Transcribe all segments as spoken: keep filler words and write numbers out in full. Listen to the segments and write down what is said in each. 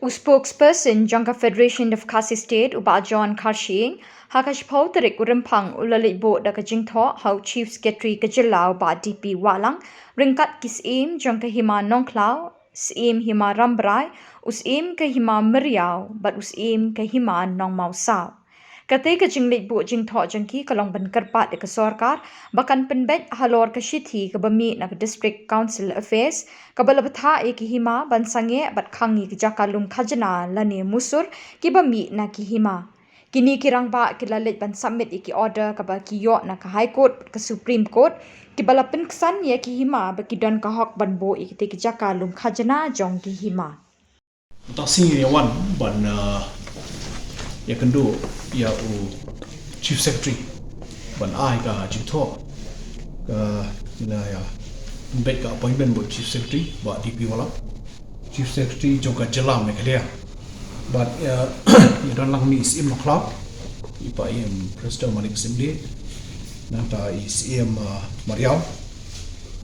U spokesperson jong ka Federation of Khasi State, u Bah John Kharshiing, ha ka shiphew tarik u Rymphang u la leit buh da ka jingthoh ha u Chief Secretary ka jylla, u Bah D P Wahlang, ryngkat ki Syiem jong ka Hima Nongkhlaw, Syiem Hima Rambrai, u Syiem ka Hima Myriaw bad u Syiem ka Hima Nongmawsaw. Kata ka jingleit buh jingthoh jong ki ka long ban kyrpad ïa ka sorkar ba kan pynbeit halor ka shithi kaba mih na ka District Council Affairs kaba la bthah ïa ki hima ban sangeh bad khang ïa ki jaka lum khajna lane musur kiba mih na ki hima. Kine ki rangbah ki la leit ban submit ïa ki order kaba ki ïoh na ka High Court bad ka Supreme Court, kiba la pynksan ïa ki hima ba ki don ka hok ban buh ïa kita ki jaka lum khajna jong ki hima. Mynta sngi ïa wan ban, uh, ïakynduh ïa u Chief Secretary ban ai ka jingthoh ka, ïa, ïa, bad ka appointment bad Chief Secretary, Bah D P Wahlang, Chief Secretary jong ka jylla Meghalaya. Bad, uh, ïa don lang mih Syiem Nongkhlaw, i Paiem Prestone Manik Symbie, nangta i Syiem, uh, Myriaw,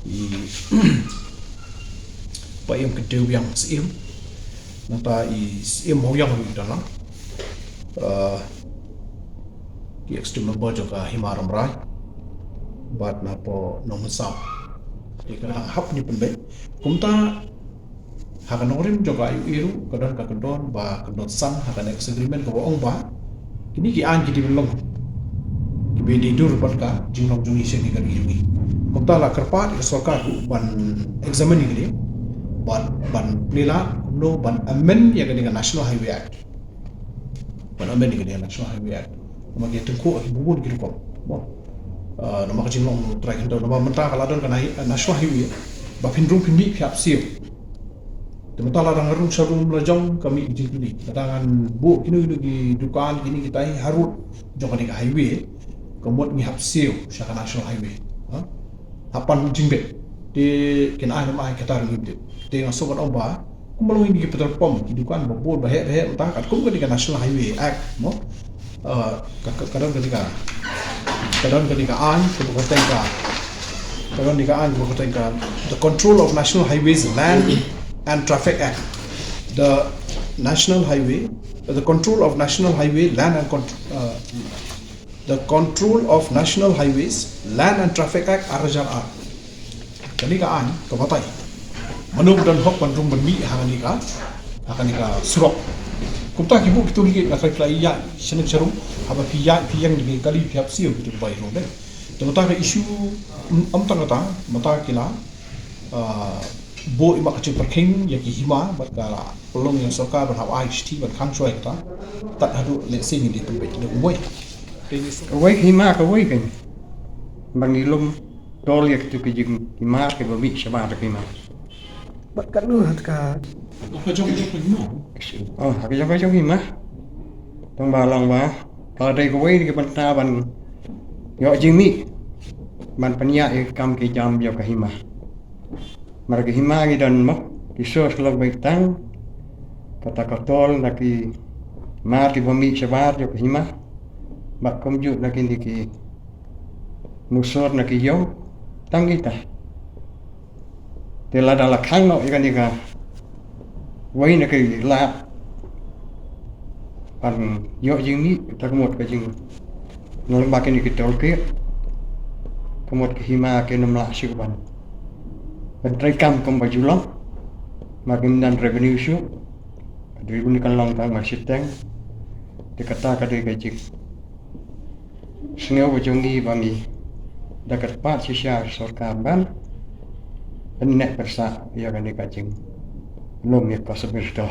i Paiem Kyntiew Biang Syiem, nangta i Syiem Mawiong ruh i don lang. Uh, ki executive member jong ka Hima Rambrai bad na poh Nongmawsaw. Te ka hap ngi pynbeit. Kumta ha ka nongrim jong ka I O A ruh ka don ka kyndon ba kyndon san ha ka next agreement kaba ong ba kine ki aiñ ki dei ban long kiba dei dur bad ka jinglong jong ngi sha kane ka ri jong ngi. Kumta la kyrpad ïa ka sorkar ruh ban examine ïa kane, ban, ban plie lad kumno ban amend ïa kane ka National Highway Act. Ban amend ïa kane ka National Highway Act. Namar ki tyngkhuh ki bun bun ki rukom. Mo. Ah, namar ka jinglong trai khyndew, namar mynta ka la don ka na-, National Highway ba phin rung phin mih phi hap siew. Te mynta la dang rung sha rum la jong ka mih ka jingkylli. Lada ngan buh kino kino ki dukan kine kita hi harud jong kane ka highway, ka mut ngi hap siew sha ka National Highway. Ha? Hap pan jingbit. Te kin ai ne ym ai kata ruh ngim tip. Te nga sngewbha ban ong ba kumba long ïa kine ki petrol pump, ki dukan ba bun ba heh ba heh mynta, katkum kane ka National Highway Act, mo. Ah, ka, ka, ka don kane ka, ka don kane ka aiñ kaba kyrteng ka, ka don kane ka aiñ kaba kyrteng ka The Control of National Highways Land and Traffic Act. The National Highway, the Control of National Highway Land and Contr-, uh, The Control of National Highways Land and Traffic Act ar hajar ar. Kane ka aiñ ka batai mano ba don hok ban rung ban mih ha kane ka, ha kane ka surok. Kumta ki buh kito ki, nga trai phi la ïaid sha neng sha rum, haba phi ïaid phi ïeng da ki kali phi hap siew, kito ki bai rung dei. Te mynta ka issue, ym, ym tang kata, mynta ki la, ah, buh ïa ka jingpyrkhing ïa ki hima bad ka pynlong ïa ka sorkar ban hap ai shithi ban khang shuwa ïa kata. Tad haduh lehse ngin ïa pynbeit ïa kawei. Kawei ka hima kawei kan. Ba ngi lum tol ïa kito ki jinghima kiba mih shabar ka hima. Bad katno ha ka, ha ka jong ka jong ka hima. Oh, ha ka jong ka jong hima. Tang ba long ba ka la dei kawei na ki bynta ban ïoh jingmih ban pynïaid ïa ki kam ki jam jong ka hima. Namar ki hima ngi don mo, ki source long beit tang kata ka tol na ki mar kiba mih shabar jong ka hima. Bad kumjuh na kine ki musor na ki ïew tang kita. Te lada la khang noh ïa kane kawei na ki lad ban ïoh jingmih, te ka mut ka jing, na lem ba kine ki tol ki, ka mut ka hima kin ym lah shuh ban, ban trei kam kumba ju long. Ma kim don revenue shuh, ka revenue kan long tang ma shiteng. Te kata ka dei ka jing sngew ba jong ngi ba ngi da kyrpad shisha sorkar ban pynneh pynsah ïa kane ka jinglum ïa ka sbirta.